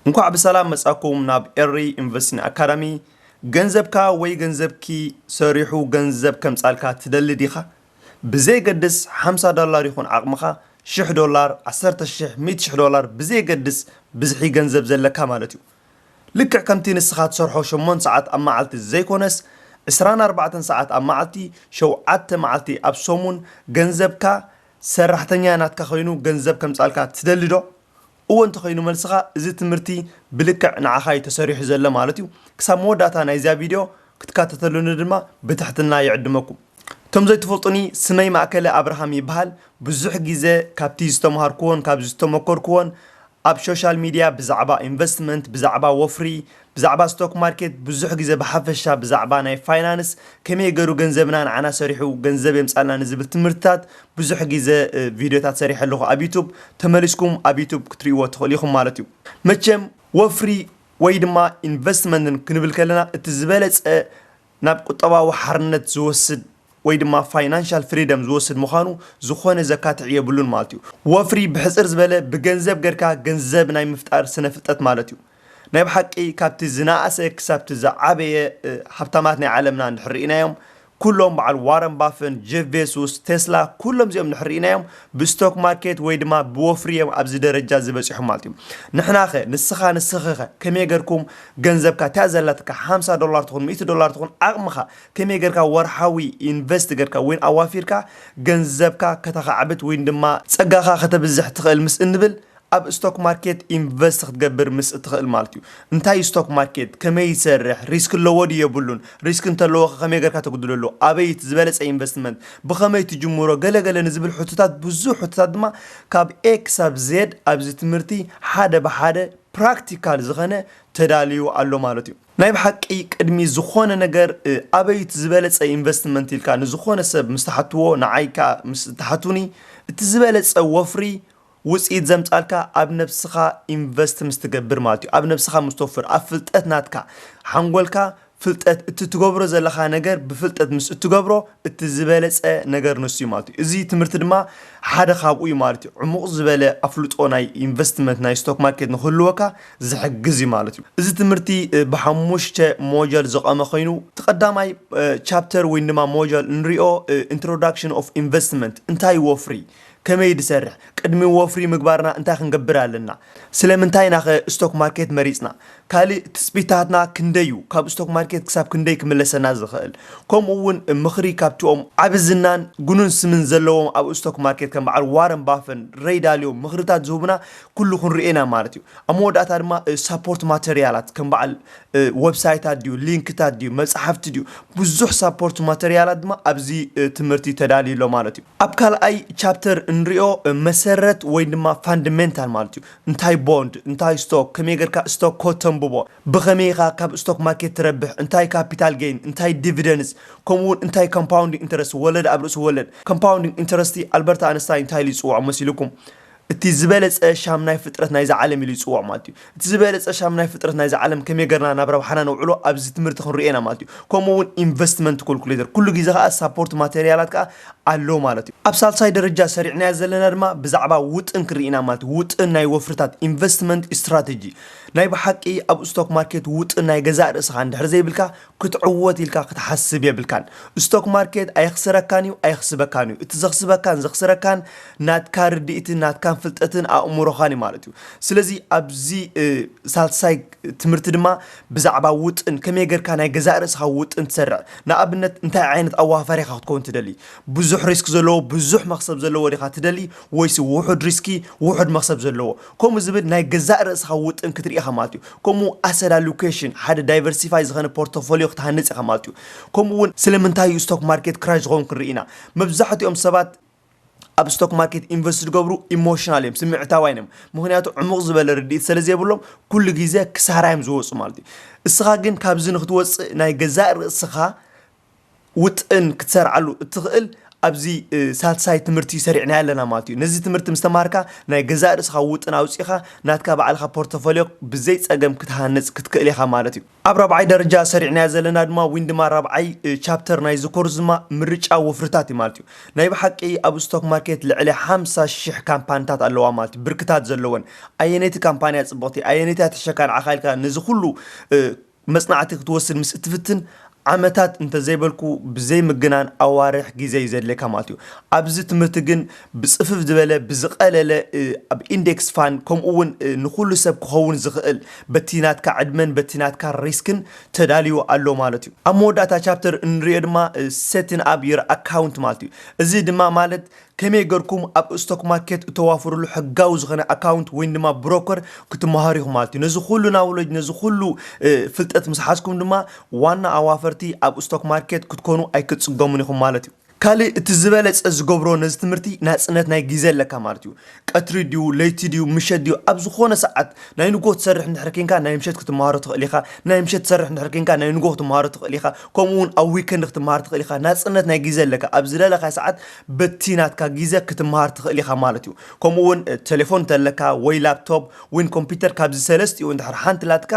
እንኳዕ ብሰላም መጻኩም ናብ ኤሪ ኢንቨስቲንግ ኣካዳሚ። ገንዘብካ ወይ ገንዘብኪ ሰሪሑ ገንዘብ ከምጻልካ ትደሊ ዲኻ? ብዘይገድስ ሓምሳ ዶላር ይኹን ዓቕምኻ፣ ሽሕ ዶላር፣ ዓሰርተ ሽሕ፣ ሚእቲ ሽሕ ዶላር፣ ብዘይገድስ ብዝሒ ገንዘብ ዘለካ ማለት እዩ። ልክዕ ከምቲ ንስኻ ትሰርሖ ሸሞንተ ሰዓት ኣብ መዓልቲ ዘይኮነስ፣ ዕስራን ኣርባዕተን ሰዓት ኣብ መዓልቲ፣ ሸውዓተ መዓልቲ ኣብ ሰሙን፣ ገንዘብካ ሰራሕተኛ ናትካ ኮይኑ ገንዘብ ከምጻልካ ትደሊ ዶ? እወ እንተኾይኑ መልስኻ፣ እዚ ትምህርቲ ብልክዕ ንዓኻ እዩ ተሰሪሑ ዘሎ ማለት እዩ። ክሳብ መወዳእታ ናይዚኣ ቪድዮ ክትከታተሉኒ ድማ ብትሕትና ይዕድመኩም። እቶም ዘይትፈልጡኒ፣ ስመይ ማእከለ ኣብርሃም ይበሃል። ብዙሕ ግዜ ካብቲ ዝተምሃርኩዎን ካብዚ ዝተመኮርኩዎን ኣብ ሶሻል ሚድያ ብዛዕባ ኢንቨስትመንት፣ ብዛዕባ ወፍሪ፣ ብዛዕባ ስቶክ ማርኬት፣ ብዙሕ ግዜ ብሓፈሻ ብዛዕባ ናይ ፋይናንስ፣ ከመይ ገይሩ ገንዘብና ንዓና ሰሪሑ ገንዘብ የምጻልና ንዝብል ትምህርትታት ብዙሕ ግዜ፣ እ፣ ቪድዮታት ሰሪሐ ኣለኹ ኣብ ዩቱብ። ተመሊስኩም ኣብ ዩቱብ ክትርእይዎ ትኽእሉ ኢኹም ማለት እዩ። መቸም ወፍሪ ወይ ድማ ኢንቨስትመንትን ክንብል ከለና፣ እቲ ዝበለጸ ናብ ቁጠባዊ ሓርነት ዝወስድ ወይ ድማ ፋይናንሻል ፍሪደም ዝወስድ ምዃኑ ዝኾነ ዘካትዕ የብሉን ማለት እዩ። ወፍሪ ብሕጽር ዝበለ ብገንዘብ ገርካ ገንዘብ ናይ ምፍጣር ስነ ፍልጠት ማለት እዩ። ናይ ብሓቂ ካብቲ ዝነኣሰ ክሳብቲ ዝዓበየ፣ እ፣ ሃብታማት ናይ ዓለምና እንድሕር ርኢናዮም፣ ኩሎም በዓል ዋረን ባፈን፣ ጀፍ ቤሱስ፣ ቴስላ፣ ኩሎም እዚኦም እንድሕር ርኢናዮም ብስቶክ ማርኬት ወይ ድማ ብወፍሪ እዮም ኣብዚ ደረጃ ዝበጺሑ ማለት እዩ። ንሕናኸ፣ ንስኻ ንስኺኸ ከመይ ገርኩም ገንዘብካ እቲኣ ዘላትካ ሓምሳ ዶላር ትኹን ሚእቲ ዶላር ትኹን ዓቕምኻ ከመይ ገርካ ወርሓዊ ኢንቨስት ገርካ ወይ ኣዋፊርካ ገንዘብካ ከተኻዕብት ወይ ድማ ጸጋኻ ከተብዝሕ ትኽእል ምስ እንብል ኣብ ስቶክ ማርኬት ኢንቨስት ክትገብር ምስ እትኽእል ማለት እዩ። እንታይ እዩ ስቶክ ማርኬት? ከመይ ይሰርሕ? ሪስክ ኣለዎ ድዩ የብሉን? ሪስክ እንተለዎ ከ ከመይ ገርካ ተጉድለሉ? ኣበይ እቲ ዝበለጸ ኢንቨስትመንት? ብኸመይ ትጅምሮ? ገለ ገለ ንዝብል ሕቶታት፣ ብዙሕ ሕቶታት ድማ ካብ ኤ ክሳብ ዜድ ኣብዚ ትምህርቲ ሓደ ብሓደ ፕራክቲካል ዝኾነ ተዳልዩ ኣሎ ማለት እዩ። ናይ ብሓቂ ቅድሚ ዝኾነ ነገር፣ እ፣ ኣበይ እቲ ዝበለጸ ኢንቨስትመንት ኢልካ ንዝኾነ ሰብ ምስ ትሓትዎ፣ ንዓይ ከኣ ምስ ትሓቱኒ፣ እቲ ዝበለጸ ወፍሪ ውጽኢት ዘምጻልካ ኣብ ነብስኻ ኢንቨስት ምስ ትገብር ማለት እዩ። ኣብ ነብስኻ ምስ ተወፍር፣ ኣብ ፍልጠት ናትካ፣ ሓንጎልካ ፍልጠት፣ እቲ ትገብሮ ዘለኻ ነገር ብፍልጠት ምስ እትገብሮ፣ እቲ ዝበለጸ ነገር ንሱ እዩ ማለት እዩ። እዚ ትምህርቲ ድማ ሓደ ካብኡ እዩ ማለት እዩ። ዕሙቕ ዝበለ ኣፍልጦ ናይ ኢንቨስትመንት፣ ናይ ስቶክ ማርኬት ንክህልወካ ዝሕግዝ እዩ ማለት እዩ። እዚ ትምህርቲ፣ እ፣ ብሓሙሽተ ሞጀል ዝቐመ ኮይኑ፣ እቲ ቀዳማይ፣ እ፣ ቻፕተር ወይ ድማ ሞጀል እንሪኦ፣ እ፣ ኢንትሮዳክሽን ኦፍ ኢንቨስትመንት፣ እንታይ እዩ ወፍሪ? ከመይ ድሰርሕ? ቅድሚ ወፍሪ ምግባርና እንታይ ክንገብር ኣለና? ስለምንታይ ኢና ኸ ስቶክ ማርኬት መሪጽና? ካልእ ትጽቢታትና ክንደይ እዩ? ካብ ስቶክ ማርኬት ክሳብ ክንደይ ክምለሰና ዝኽእል? ከምኡ እውን ምኽሪ ካብቲኦም ዓቢ ዝናን ግኑን ስምን ዘለዎም ኣብ ስቶክ ማርኬት ከም በዓል ዋረን ባፈን፣ ሬይ ዳሊዮ ምኽርታት ዝህቡና ኩሉ ክንርኢ ኢና ማለት እዩ። ኣብ መወዳእታ ድማ፣ እ፣ ሳፖርት ማተርያላት ከም በዓል፣ እ፣ ዌብሳይታት ድዩ፣ ሊንክታት ድዩ፣ መጽሓፍቲ ድዩ፣ ብዙሕ ሳፖርት ማተርያላት ድማ ኣብዚ፣ እ፣ ትምህርቲ ተዳልዩ ኣሎ ማለት እዩ። ኣብ ካልኣይ ቻፕተር እንሪኦ፣ እ፣ መሰረት ወይ ድማ ፋንዳሜንታል ማለት እዩ። እንታይ ቦንድ፣ እንታይ ስቶክ፣ ከመይ ጌርካ ስቶክ ኮድ ተንብቦ፣ ብኸመይ ኢኻ ካብ ስቶክ ማርኬት ትረብሕ፣ እንታይ ካፒታል ጌን፣ እንታይ ዲቪደንድስ፣ ከምኡ እውን እንታይ ኮምፓውንዲንግ ኢንተረስት፣ ወለድ ኣብ ርእሲ ወለድ። ኮምፓውንዲንግ ኢንተረስት ኣልበርት ኣንስታይን እንታይ ኢሉ ይጽውዖ መሲልኩም? እቲ ዝበለጸ ሻም ናይ ፍጥረት ናይዛ ዓለም ኢሉ ይጽውዖ ማለት እዩ። እቲ ዝበለጸ ሻም ናይ ፍጥረት ናይዛ ዓለም ከመይ ጌርና ናብ ረብሓና ነውዕሎ ኣብዚ ትምህርቲ ክንሪኦ ኢና ማለት እዩ። ከምኡ እውን ኢንቨስትመንት ኮልኩሌተር፣ ኩሉ ግዜ ከኣ ሳፖርት ማቴርያላት ከኣ ኣሎ ማለት እዩ። ኣብ ሳልሳይ ደረጃ ሰሪዕናዮ ዘለና ድማ ብዛዕባ ውጥን ክርኢ ኢና ማለት እዩ። ውጥን ናይ ወፍርታት፣ ኢንቨስትመንት ስትራተጂ። ናይ ብሓቂ ኣብ ስቶክ ማርኬት ውጥን ናይ ገዛእ ርእስኻ እንድሕር ዘይብልካ፣ ክትዕወት ኢልካ ክትሓስብ የብልካን። ስቶክ ማርኬት ኣየኽስረካን እዩ፣ ኣየኽስበካን እዩ። እቲ ዘኽስበካን ዘኽስረካን ናትካ ርድኢትን ናትካን ፍልጠትን ኣእምሮኻን እዩ ማለት እዩ። ስለዚ ኣብዚ፣ እ፣ ሳልሳይ ትምህርቲ ድማ ብዛዕባ ውጥን፣ ከመይ ጌርካ ናይ ገዛእ ርእስኻ ውጥን ትሰርዕ። ንኣብነት፣ እንታይ ዓይነት ኣዋፋሪ ኢኻ ክትከውን ትደሊ? ብዙሕ ሪስክ ዘለዎ፣ ብዙሕ መኽሰብ ዘለዎ ዲኻ ትደሊ፣ ወይስ ውሑድ ሪስኪ፣ ውሑድ መኽሰብ ዘለዎ? ከምኡ ዝብል ናይ ገዛእ ርእስኻ ውጥን ክትርኢ ኢኻ ማለት እዩ። ከምኡ ኣሰት ኣሎኬሽን፣ ሓደ ዳይቨርሲፋይ ዝኾነ ፖርቶፎሊዮ ክትሃንጽ ኢኻ ማለት እዩ። ከምኡ እውን ስለምንታይ እዩ ስቶክ ማርኬት ክራሽ ዝኸውን ክንርኢ ኢና። መብዛሕትኦም ሰባት ኣብ ስቶክ ማርኬት ኢንቨስት ዝገብሩ ኢሞሽናል እዮም፣ ስምዕታውያን እዮም። ምኽንያቱ ዕሙቕ ዝበለ ርድኢት ስለ ዘይብሎም ኩሉ ግዜ ክሳራ እዮም ዝወፁ ማለት እዩ። እስኻ ግን ካብዚ ንክትወፅእ ናይ ገዛእ ርእስኻ ውጥን ክትሰርዓሉ እትኽእል ኣብዚ ሳልሳይ ትምህርቲ ሰሪዕና ኣለና ማለት እዩ። ነዚ ትምህርቲ ምስ ተማሃርካ ናይ ገዛእ ርእስኻ ውጥን ኣውፂኻ ናትካ ባዕልኻ ፖርቶፎሊዮ ብዘይ ፀገም ክትሃንፅ ክትክእል ኢኻ ማለት እዩ። ኣብ ራብዓይ ደረጃ ሰሪዕናዮ ዘለና ድማ ወይን ድማ ራብዓይ ቻፕተር ናይዚ ኮርስ ድማ ምርጫ ወፍርታት እዩ ማለት እዩ። ናይ ብሓቂ ኣብ ስቶክ ማርኬት ልዕሊ ሓምሳ ሽሕ ካምፓኒታት ኣለዋ ማለት እዩ፣ ብርክታት ዘለወን። ኣየነይቲ ካምፓንያ ፅብቕቲ፣ ኣየነይቲ ትሸካ ንዓኻ ኢልካ ነዚ ኩሉ መፅናዕቲ ክትወስድ ምስ እትፍትን ዓመታት እንተዘይበልኩ ብዘይምግናን ኣዋርሕ ግዜ እዩ ዘድልየካ ማለት እዩ። ኣብዚ ትምህርቲ ግን ብፅፍፍ ዝበለ ብዝቐለለ ኣብ ኢንዴክስ ፋን ከምኡ እውን ንኩሉ ሰብ ክኸውን ዝኽእል በቲ ናትካ ዕድመን በቲ ናትካ ሪስክን ተዳልዩ ኣሎ ማለት እዩ። ኣብ መወዳእታ ቻፕተር እንሪኦ ድማ setting up your account ማለት እዩ። እዚ ድማ ማለት ከመይ ገርኩም ኣብ ስቶክ ማርኬት እተዋፍርሉ ሕጋዊ ዝኾነ ኣካውንት ወይም ድማ ብሮከር ክትመሃሩ ኢኹም ማለት እዩ። ነዚ ኩሉ ናውሎጅ ነዚ ኩሉ ፍልጠት ምስ ሓዝኩም ድማ ዋና ኣዋፈርቲ ኣብ ስቶክ ማርኬት ክትኮኑ ኣይክትፅገሙን ኢኹም ማለት እዩ። ካልእ እቲ ዝበለፀ ዝገብሮ ነዚ ትምህርቲ ናፅነት ናይ ግዜ ኣለካ ማለት እዩ። ቀትሪ ድዩ ለይቲ ድዩ ምሸት ድዩ ኣብ ዝኾነ ሰዓት ናይ ንጎ ትሰርሕ እንድሕር ኬንካ ናይ ምሸት ክትመሃሮ ትኽእል ኢኻ። ናይ ምሸት ትሰርሕ እንድሕር ኬንካ ናይ ንጎ ክትመሃሮ ትኽእል ኢኻ። ከምኡ እውን ኣብ ዊከንድ ክትመሃር ትኽእል ኢኻ። ናፅነት ናይ ግዜ ኣለካ። ኣብ ዝደለኻ ሰዓት በቲ ናትካ ግዜ ክትመሃር ትኽእል ኢኻ ማለት እዩ። ከምኡ እውን ቴሌፎን እንተለካ ወይ ላፕቶፕ ወይ ኮምፒውተር ካብዚ ሰለስቲኡ እንድሕር ሓንቲ ላትካ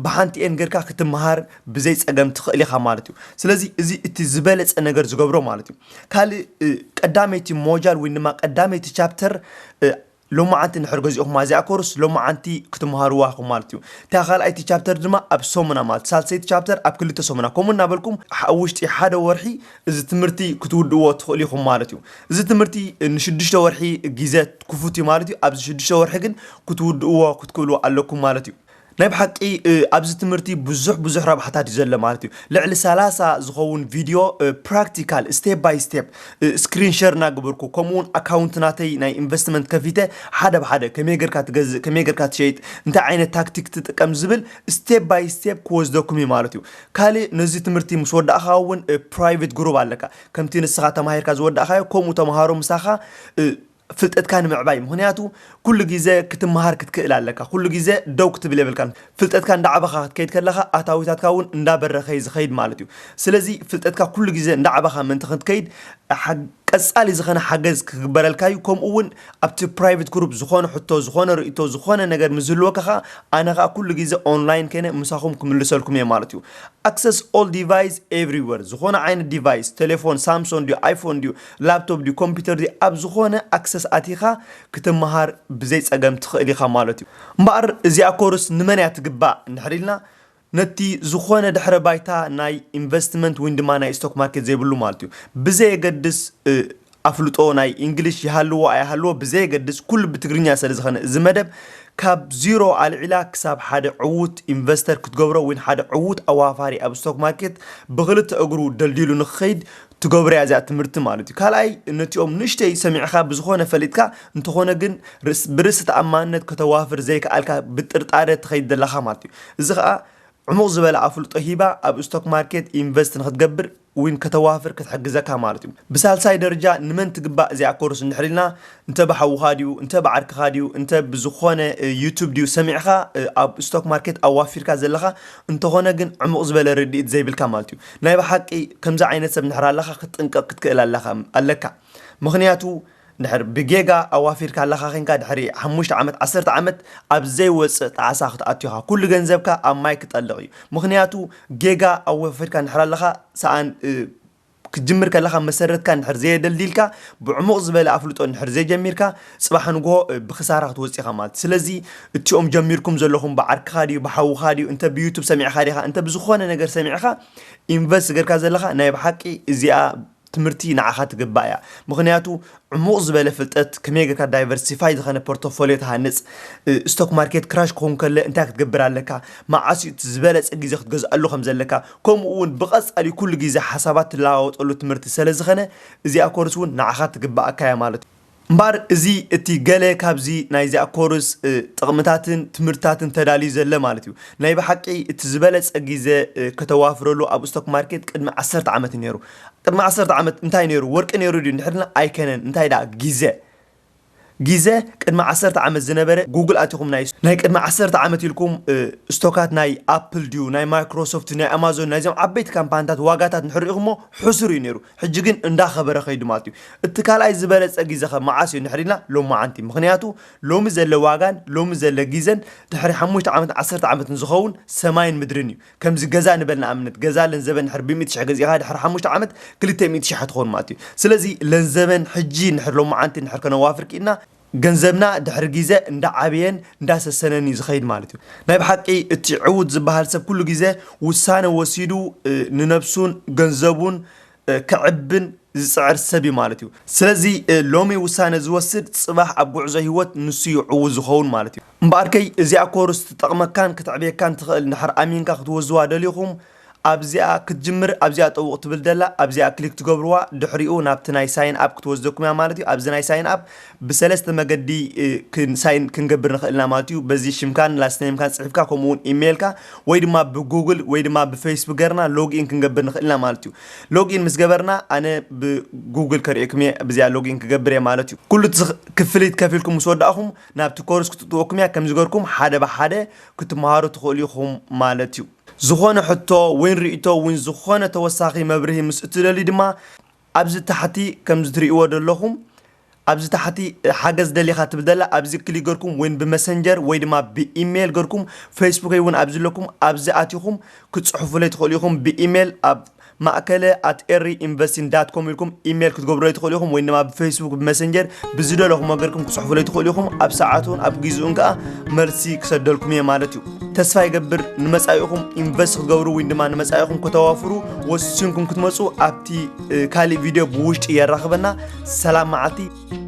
ብሓንቲኤን ጌርካ ክትመሃር ብዘይ ፀገም ትኽእል ኢኻ ማለት እዩ። ስለዚ እዚ እቲ ዝበለፀ ነገር ዝገብሮ ማለት እዩ። ካልእ ቀዳመይቲ ሞጃል ወይ ድማ ቀዳመይቲ ቻፕተር ሎማዓንቲ እንድሕር ገዚእኹማ እዚኣ ኮርስ ሎማዓንቲ ክትመሃርዋ ኢኹም ማለት እዩ። እታ ካልኣይቲ ቻፕተር ድማ ኣብ ሰሙና ማለት ሳልሰይቲ ቻፕተር ኣብ ክልተ ሰሙና ከምኡ እናበልኩም ኣብ ውሽጢ ሓደ ወርሒ እዚ ትምህርቲ ክትውድእዎ ትኽእሉ ኢኹም ማለት እዩ። እዚ ትምህርቲ ንሽዱሽተ ወርሒ ግዜ ክፉት እዩ ማለት እዩ። ኣብዚ ሽዱሽተ ወርሒ ግን ክትውድእዎ ክትክእሉ ኣለኩም ማለት እዩ። ናይ ብሓቂ ኣብዚ ትምህርቲ ብዙሕ ብዙሕ ረብሓታት እዩ ዘሎ ማለት እዩ። ልዕሊ ሰላሳ ዝኸውን ቪድዮ ፕራክቲካል ስቴፕ ባይ ስቴፕ ስክሪን ሸር እናገበርኩ ከምኡ እውን ኣካውንት ናተይ ናይ ኢንቨስትመንት ከፊተ ሓደ ብሓደ ከመይ ጌርካ ትገዝእ ከመይ ጌርካ ትሸይጥ እንታይ ዓይነት ታክቲክ ትጥቀም ዝብል ስቴፕ ባይ ስቴፕ ክወስደኩም እዩ ማለት እዩ። ካልእ ነዚ ትምህርቲ ምስ ወዳእኻ እውን ፕራይቬት ግሩፕ ኣለካ። ከምቲ ንስኻ ተማሂርካ ዝወዳእኻዮ ከምኡ ተምሃሮ ምሳኻ ፍልጠትካ ንምዕባይ ምክንያቱ ኩሉ ግዜ ክትመሃር ክትክእል ኣለካ። ኩሉ ግዜ ደው ክትብል የብልካን። ፍልጠትካ እንዳዓበኻ ክትከይድ ከለኻ ኣታዊታትካ እውን እንዳበረኸ እዩ ዝኸይድ ማለት እዩ። ስለዚ ፍልጠትካ ኩሉ ግዜ እንዳዓበኻ ምእንቲ ክትከይድ ቀፃሊ ዝኾነ ሓገዝ ክግበረልካ እዩ። ከምኡ እውን ኣብቲ ፕራይቬት ግሩፕ ዝኾነ ሕቶ ዝኾነ ርእቶ ዝኾነ ነገር ምስ ዝህልወካ ከዓ ኣነ ከዓ ኩሉ ግዜ ኦንላይን ከይነ ምሳኹም ክምልሰልኩም እየ ማለት እዩ። Access all device everywhere ዝኾነ ዓይነት ዲቫይስ ቴሌፎን ሳምሶን ድዩ ኣይፎን ድዩ ላፕቶፕ ድዩ ኮምፒውተር ድዩ ኣብ ዝኾነ ኣክሰስ ኣቲኻ ክትመሃር ብዘይ ፀገም ትኽእል ኢኻ ማለት እዩ። እምበኣር እዚኣ ኮርስ ንመን እያ ትግባእ እንድሕር ኢልና ነቲ ዝኾነ ድሕረ ባይታ ናይ ኢንቨስትመንት ወይ ድማ ናይ ስቶክ ማርኬት ዘይብሉ ማለት እዩ። ብዘየገድስ ኣፍልጦ ናይ ኢንግሊሽ ይሃልዎ ኣይሃልዎ ብዘየገድስ ኩሉ ብትግርኛ ስለ ዝኾነ እዚ መደብ ካብ ዚሮ ኣልዒላ ክሳብ ሓደ ዕዉት ኢንቨስተር ክትገብሮ ወይ ሓደ ዕዉት ኣዋፋሪ ኣብ ስቶክ ማርኬት ብክልተ እግሩ ደልዲሉ ንክኸይድ ትገብሮ እያ እዚኣ ትምህርቲ ማለት እዩ። ካልኣይ ነቲኦም ንእሽተይ ሰሚዕኻ ብዝኾነ ፈሊጥካ እንተኾነ ግን ብርእሲ ተኣማንነት ከተዋፍር ዘይከኣልካ ብጥርጣረ ትኸይድ ዘለኻ ማለት እዩ። እዚ ከዓ ዕሙቕ ዝበለ ኣፍልጦ ሂባ ኣብ ስቶክ ማርኬት ኢንቨስት ንክትገብር እውን ከተዋፍር ክትሕግዘካ ማለት እዩ። ብሳልሳይ ደረጃ ንመን ትግባእ እዚኣ ኮርስ እንድሕር ኢልና እንተ ብሓውኻ ድዩ እንተ ብዓርክኻ ድዩ እንተ ብዝኾነ ዩቱብ ድዩ ሰሚዕኻ ኣብ ስቶክ ማርኬት ኣዋፊርካ ዘለኻ እንተኾነ ግን ዕሙቕ ዝበለ ርድኢት ዘይብልካ ማለት እዩ። ናይ ብሓቂ ከምዚ ዓይነት ሰብ እንድሕር ኣለኻ ክትጥንቀቕ ክትክእል ኣለኻ ኣለካ። ምኽንያቱ ድሕር ብጌጋ ኣዋፊርካ ኣለኻ ኬንካ ድሕሪ ሓሙሽተ ዓመት ዓሰርተ ዓመት ኣብ ዘይወፅእ ጣዕሳ ክትኣቱ ኢኻ። ኩሉ ገንዘብካ ኣብ ማይ ክጠልቕ እዩ። ምኽንያቱ ጌጋ ኣዋፊርካ እንድሕር ኣለኻ ሰኣን ክትጅምር ከለኻ መሰረትካ እንድሕር ዘየደልዲልካ ብዕሙቕ ዝበለ ኣፍልጦ እንድሕር ዘይጀሚርካ ፅባሕ ንግሆ ብክሳራ ክትወፅእ ኢኻ ማለት እዩ። ስለዚ እቲኦም ጀሚርኩም ዘለኹም ብዓርክኻ ድዩ ብሓውኻ ድዩ እንተ ብዩቱብ ሰሚዕኻ ዲኻ እንተ ብዝኾነ ነገር ሰሚዕኻ ኢንቨስት ገርካ ዘለኻ ናይ ብሓቂ እዚኣ ትምህርቲ ንዓኻ ትግባእ እያ። ምኽንያቱ ዕሙቕ ዝበለ ፍልጠት ከመይ ጌርካ ዳይቨርሲፋይ ዝኾነ ፖርቶፎሊዮ ትሃንፅ፣ ስቶክ ማርኬት ክራሽ ክኸውን ከለ እንታይ ክትገብር ኣለካ፣ መዓስ እዩ እቲ ዝበለፀ ግዜ ክትገዝኣሉ ከም ዘለካ፣ ከምኡ እውን ብቐፃሊ ኩሉ ግዜ ሓሳባት ትለዋወጠሉ ትምህርቲ ስለ ዝኾነ እዚኣ ኮርስ እውን ንዓኻ ትግባኣካ እያ ማለት እዩ። እምበኣር እዚ እቲ ገለ ካብዚ ናይዚኣ ኮርስ ጥቕምታትን ትምህርትታትን ተዳልዩ ዘለ ማለት እዩ። ናይ ብሓቂ እቲ ዝበለፀ ግዜ ከተዋፍረሉ ኣብ ስቶክ ማርኬት ቅድሚ ዓሰርተ ዓመት እዩ ነይሩ። ቅድሚ ዓሰርተ ዓመት እንታይ ነይሩ? ወርቂ ነይሩ ድዩ? እንድሕር ኢልና ኣይከነን። እንታይ ደኣ ግዜ ግዜ ቅድሚ ዓሰርተ ዓመት ዝነበረ ጉግል ኣቲኹም ናይ ናይ ቅድሚ ዓሰርተ ዓመት ኢልኩም ስቶካት ናይ ኣፕል ድዩ ናይ ማይክሮሶፍት ናይ ኣማዞን ናይዞም ዓበይቲ ካምፓኒታት ዋጋታት ንሕርኢኹሞ ሕሱር እዩ ነይሩ። ሕጂ ግን እንዳኸበረ ከይዱ ማለት እዩ። እቲ ካልኣይ ዝበለፀ ግዜ ከ መዓስ እዩ ንሕሪና? ሎማዓንቲ። ምክንያቱ ሎሚ ዘለ ዋጋን ሎሚ ዘለ ግዜን ድሕሪ ሓሙሽተ ዓመት ዓሰርተ ዓመት ንዝኸውን ሰማይን ምድርን እዩ። ከምዚ ገዛ ንበል ንኣብነት ገዛ ለንዘበን ድሕር ብሚእቲ ሽሕ ገዚእኻ ድሕር ሓሙሽተ ዓመት ክልተ ሚእቲ ሽሕ ትኸውን ማለት እዩ። ስለዚ ለንዘበን ሕጂ ንሕር ሎማዓንቲ ንሕር ከነዋፍር ክኢልና ገንዘብና ድሕሪ ግዜ እንዳዓበየን እንዳሰሰነን እዩ ዝኸይድ ማለት እዩ። ናይ ብሓቂ እቲ ዕዉት ዝበሃል ሰብ ኩሉ ግዜ ውሳነ ወሲዱ ንነብሱን ገንዘቡን ክዕብን ዝፅዕር ሰብ እዩ ማለት እዩ። ስለዚ ሎሚ ውሳነ ዝወስድ ፅባሕ ኣብ ጉዕዞ ህይወት ንሱ እዩ ዕዉት ዝኸውን ማለት እዩ። እምበኣርከይ እዚኣ ኮርስ ትጠቕመካን ክትዕብየካን ትኽእል እንድሕር ኣሚንካ ክትወዝዋ ደሊኹም ኣብዚኣ ክትጅምር ኣብዚኣ ጠውቕ ትብል ደላ ኣብዚኣ ክሊክ ትገብርዋ ድሕሪኡ ናብቲ ናይ ሳይን ኣፕ ክትወስደኩም እያ ማለት እዩ። ኣብዚ ናይ ሳይን ኣፕ ብሰለስተ መገዲ ሳይን ክንገብር ንኽእልና ማለት እዩ። በዚ ሽምካን ላስት ኔምካን ፅሒፍካ ከምኡ እውን ኢሜይልካ ወይ ድማ ብጉግል ወይ ድማ ብፌስቡክ ገርና ሎግኢን ክንገብር ንኽእልና ማለት እዩ። ሎግኢን ምስ ገበርና ኣነ ብጉግል ከርእየኩም እየ ብዚኣ ሎግኢን ክገብር እየ ማለት እዩ። ኩሉ ክፍሊት ከፊልኩም ምስ ወዳእኹም ናብቲ ኮርስ ክትእትወኩም እያ። ከምዚ ገርኩም ሓደ ብሓደ ክትመሃሩ ትኽእሉ ኢኹም ማለት እዩ። ዝኾነ ሕቶ ወይ ርእቶ ወይ ዝኾነ ተወሳኺ መብርሂ ምስ እትደልዩ ድማ ኣብዚ ታሕቲ ከምዚ ትርእይዎ ዘለኹም ኣብዚ ታሕቲ ሓገዝ ደሊኻ ትብል ዘላ ኣብዚ ክሊክ ገርኩም ወይ ብመሰንጀር ወይ ድማ ብኢሜይል ገርኩም ፌስቡከይ እውን ኣብዚ ኣለኩም ኣብዚ ኣቲኹም ክትፅሕፉለይ ትኽእሉ ኢኹም ብኢሜይል ኣብ ማእከለ ኣት ኤሪ ኢንቨስቲን ዳት ኮም ኢልኩም ኢሜይል ክትገብሩለይ ትኽእሉ ኢኹም ወይ ድማ ብፌስቡክ ብመሰንጀር ብዝደለኹም ገርኩም ክፅሕፉለይ ትኽእሉ ኢኹም ኣብ ሰዓቱን ኣብ ግዜኡን ከዓ መልሲ ክሰደልኩም እየ ማለት እዩ። ተስፋ ይገብር ንመጻኢኹም ኢንቨስት ክትገብሩ ወይ ድማ ንመጻኢኹም ከተዋፍሩ ወሲንኩም ክትመፁ ኣብቲ ካልእ ቪድዮ ብውሽጢ የራኽበና። ሰላም መዓልቲ።